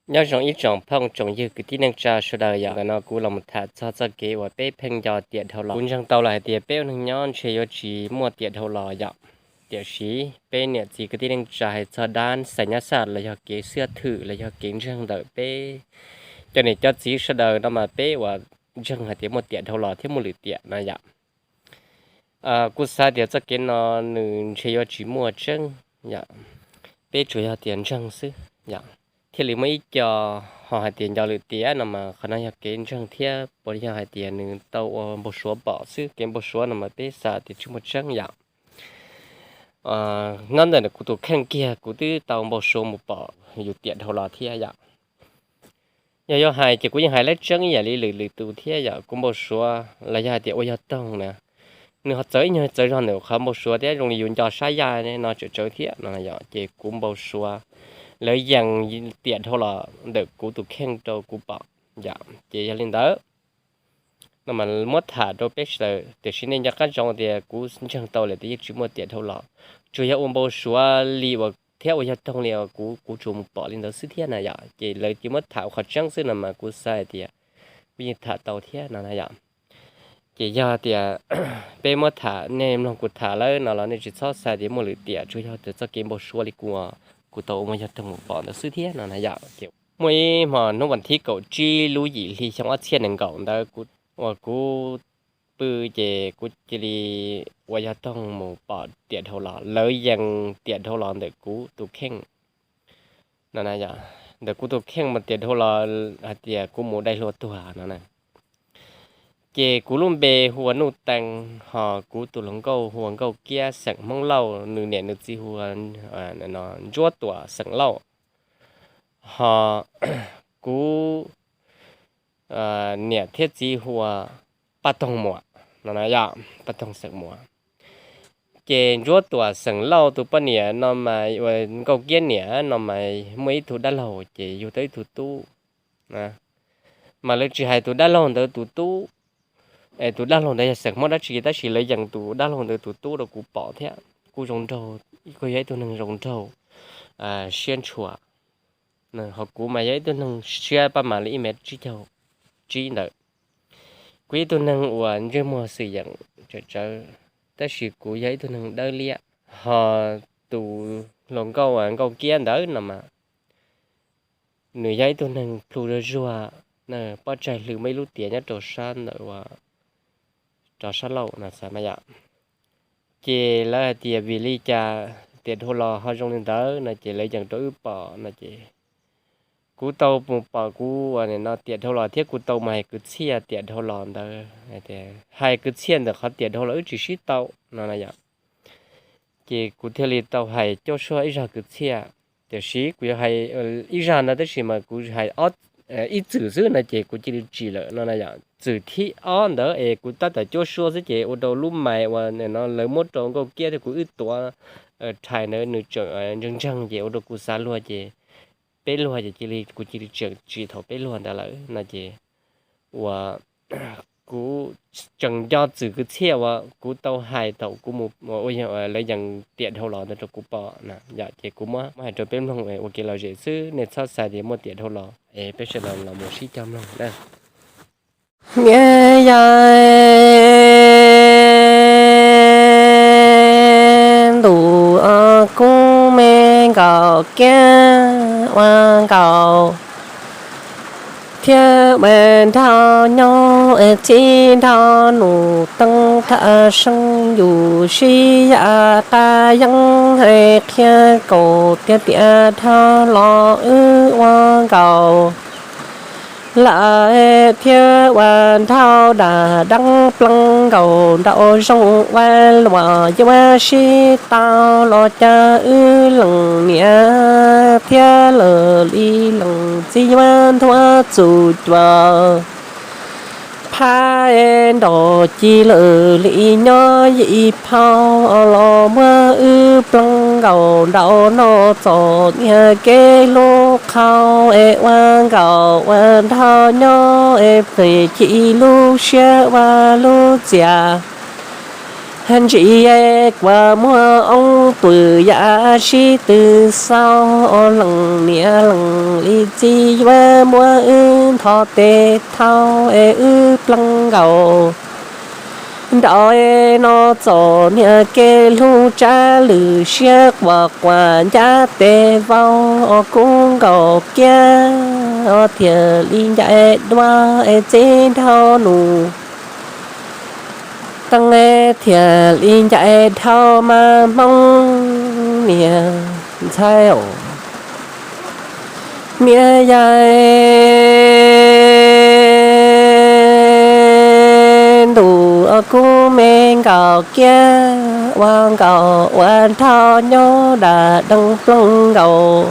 Nyob zoo ib tsoom phooj tsoom ywg kwv tij neej tsa sawv daws yom, ntawm no kuv los mus tham txog txoj kev uas peb pheej nco tiam dhau los. Kuv ntseeg tau los hais tias peb ua neeg nyob ntshe yuav tsis muaj tiam dhau los yom, tiam sis peb niam txiv kwv tij neej tsa hais txog dab xais nyab xaj los yog kev xwb thwm los yog kev ntseeg ntawm peb cov niam cov txiv sawv daws no mas peb uas ntseeg hais tias muaj tiam dhau los thiab muaj lwm tiam no yom. Kuv xav tias txoj kev no nws ntshe yuav tsis muaj tseeb yom, peb tsuas yog tias ntseeg xwb yom. Thiaj li muaj ib co ho hais tias nco lwm tiam no mas qhov no yog kev ntseeg thiab puas yog hais tias nws tau ua npau suav pom xwb. Kev npau suav no mas peb xav tias tsis muaj tseeb yom. Nyob ntawm kuv tus kheej kiag kuv twb tau npau suav mus pom yus tiam dhau los thiab yom. Yog yuav hais ces kuv yeej hais lawv tseeb ib yam li lwm lwm tus thiab yom. Kuv npau suav los yog hais tias ua yog toog na, nws ho txawv ib nyuag txawv zog ntawm qhov npau suav thiab zoo li yus nco sab yaj no tsawm tsawv thiab no yom. Ces kuv npau suav lawv yees tiam dhau los ntawm kuv tus kheej rau kuv pom yom. Ces yog li ntawd no mas muab tham rau peb sawv daws, tiam sis nej nco qab ntsoov tias kuv ntseeg tau lawm tias yeej tsis muaj tiam dhau los, tsuas yog ua npau suav li uas thiab ua yog toog li uas kuv kuv tsuas mus pom li ntawd xwb thiab na yom. Ces lawv cia muab tham ua qhov tseeb xwb no mas kuv xav hais tias kuv yeej tham tau thiab no na yom. Ces yog tias peb muab tham, nej mloog kuv tham lawm no los nej tsis txhob xav tias muaj lwm tiam, tsuas yog tias txoj kev npau suav li kuv, kuv tau ua muaj yog toog mus pom ntawd xwb thiab no na yom. Ces muaj ib hmo hnub vas thib kaum tsib lub yim hli xyoo ob txhiab nees nkaum ntawd uas kuv pw ces kuv cia li ua yog toog mus pom tiam dhau los, lawv yees tiam dhau los ntawm kuv tus kheej no, ntawm kuv tus kheej mas tiam dhau los hais tias kuv mus dai hlua tuag no na. Ces kuv lub npe hu ua Nuj Tees, ho kuv tus hluas nkauj hu ua Nkauj Kiab xeem Hmoob Lauj, nws niam nws txiv hu ua Ntsuab Tuam xeem Lauj, ho kuv niam thiab txiv hu ua Paj Toog Muam no na yom, Paj Toog xeem Muam. Ces Ntsuab Tuam xeem Lauj tus poj niam no mas uas Nkauj Kiab niam no mas muaj ib tug dab laug ces yug tau ib tug tub. Mas lawv tsis hais tus dab laug ntawd tus tub, es tus dab laug ntawd yog xeem Hmoob dab tsi tab sis lawv yees tus dab laug ntawd tus tub rau kuv pom thiab. Kuj zoo nraug, kuj yog ib tug neeg zoo nraug, siab ntshua. Ho kuv mas yog ib tug neeg siab paj mas li ib mev tsib caug tsib ntawd. Kuv yog ib tug neeg uas ntsej muag xwm yeem tsawm tsawv, tab sis kuv yog ib tug neeg dawb liab. Ho tus hluas nkauj Nkauj Kiab ntawd no mas nws yog ib tug neeg plhu zuag zuag, pob tsaig hlwb muaj ib lub tiav nyob rau sab ntawm rov sab laug no xav mas yom. Ces lawv hais tias vim li cas tiam dhau los ho zoo li ntawd no ces lawv yees rau wb pom no ces kuv tau mus pom kuv uas nim no tiam dhau los thiab kuv tau mus hais kwv txhiaj tiam dhau los ntawd, hais kwv txhiaj ntawm qhov tiam dhau los wb tsis sib tau no na yom. Ces kuv thiaj li tau hais cuab suab ib zag kwv txhiaj, tiam sis kuv yuav hais ib zag ntawd tab sis mas kuv hais ib txwm xwb no ces kuv cia li tsim lawm no na yom. Txwm thib ob ntawd es kuv tab tom cuab suab xwb ces ua rau lub mais uas nim no lawv muab rau Nkauj Kiab thiab kuv wb tuav rhais ntawd nws tseem ntseeg ntseeg ces ua rau kuv xav luag ces peb luag ces cia li kuv cia li tseem tsim thaum peb luag ntawd lawm no ces uas kuv tseem nco txwm kwv txhiaj uas kuv tau hais thaum kuv mus, lawv yees tiam dhau los ntawd rau kuv pom na yom. Ces kuv muab hais rau peb mloog ua kev lom zem xwb, nej txhob xav tias muaj tiam dhau los es peb sawv daws los mus sib cog mloog na. Niam yau ntuj, kub me nkaum kiab ua nkaus thiab ua nrau nyob txij nrau nus teej thaj seeb yus sib yav qab yeeb hais qhia kaus tiag tiag dhau los wb ua nkaus lawm thiab ua nrau dam deeb pleev nkaus nraum zoov ua luam yuav sib tau los cas wb lees niam thiab lawm li lees txiv yuav nthuav txum cuam phab nrog ci lawm li nyob yim phau los muab wb pleev nkaus nraum no txom nyem kev hlub qhau es ua nkaus ua nrau nyob es pem ci lub siab ua lub txiaj Ntsis kuas muag oob pw yam sib tw xaus, lees niam lees li txiv yuav muab wb ntho tes thau es wb pleev nkaus nraud no txom niag kev hlub tsab lwm siab quas quas ncaj tes vau os kub nkaus kiag os thiaj li ncaim dua es txiv nraug nus teeb thiaj li ncaim dhau mas hmoob niag ntxhais os. Niam yais ntuj os kub me nkaus kiag ua nkaus ua nrho nyob dam deeb pleev nkaus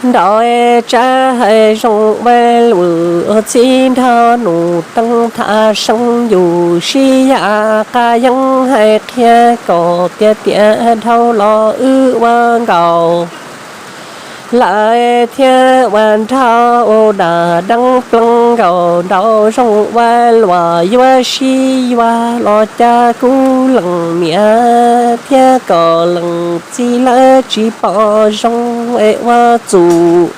nraud tsab hais zoo ua lus txiv nraug nus teeb tham seeb yus sib yav qab yeeb hais qhia kom tiag tias dhau los wb ua nkaus lawm thiab ua nrho ua dam deeb pleev nkaus nraud zoo ua luam yuav sib yuav los cas kuv lees niam thiab kom lees txiv lawv tsis pom zoo es ua txus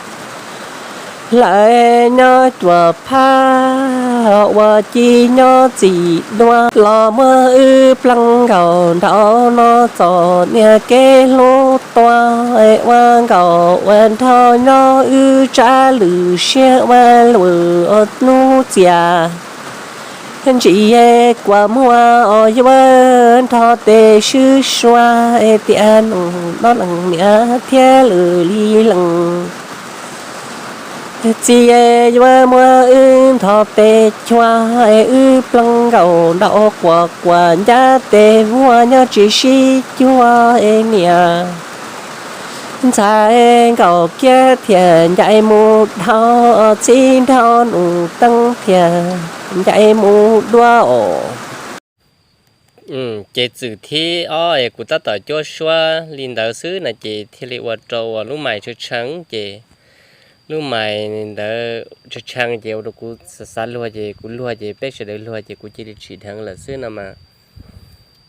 lawv nyob cuam phaj ua ci nyob txim dua los muab wb pleev nkaus nraud no txom niag kev hlub tua es ua nkaus ua nrho nyob wb tsab lwm siab ua lus ua hnub txias ntsis kuas muag os yuav nrho tes swb sua es tias nus no lees niam thiab lwm li lees txiv yuav muab wb ntho tes chua es wb pleev nkaus nraud quas quas ncaj tes vuag nyob tsis sib cuag es niam ntxhais nkaus kiag thiaj ncaim mus dhau txiv nraug nus teeb thiaj ncaim mus dua os. Ces txwm thib ob es kuv tab tom cuab suab li ntawd xwb no ces thiaj li ua rau uas lub mais tshee tshee ces lub mais ntawd tshee tshee ces ua rau kuv xav xav luag ces kuv luag ces peb sawv daws luag ces kuv cia li tsim dheev lawm xwb no mas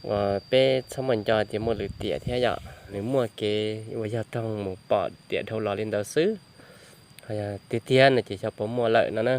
uas peb txhob muaj nco tias muaj lwm tiam thiab yom, nws muaj kev uas yog roog mus pom tiam dhau los li ntawd xwb. Tiag tiag no ces xyov puas muaj lawm no na.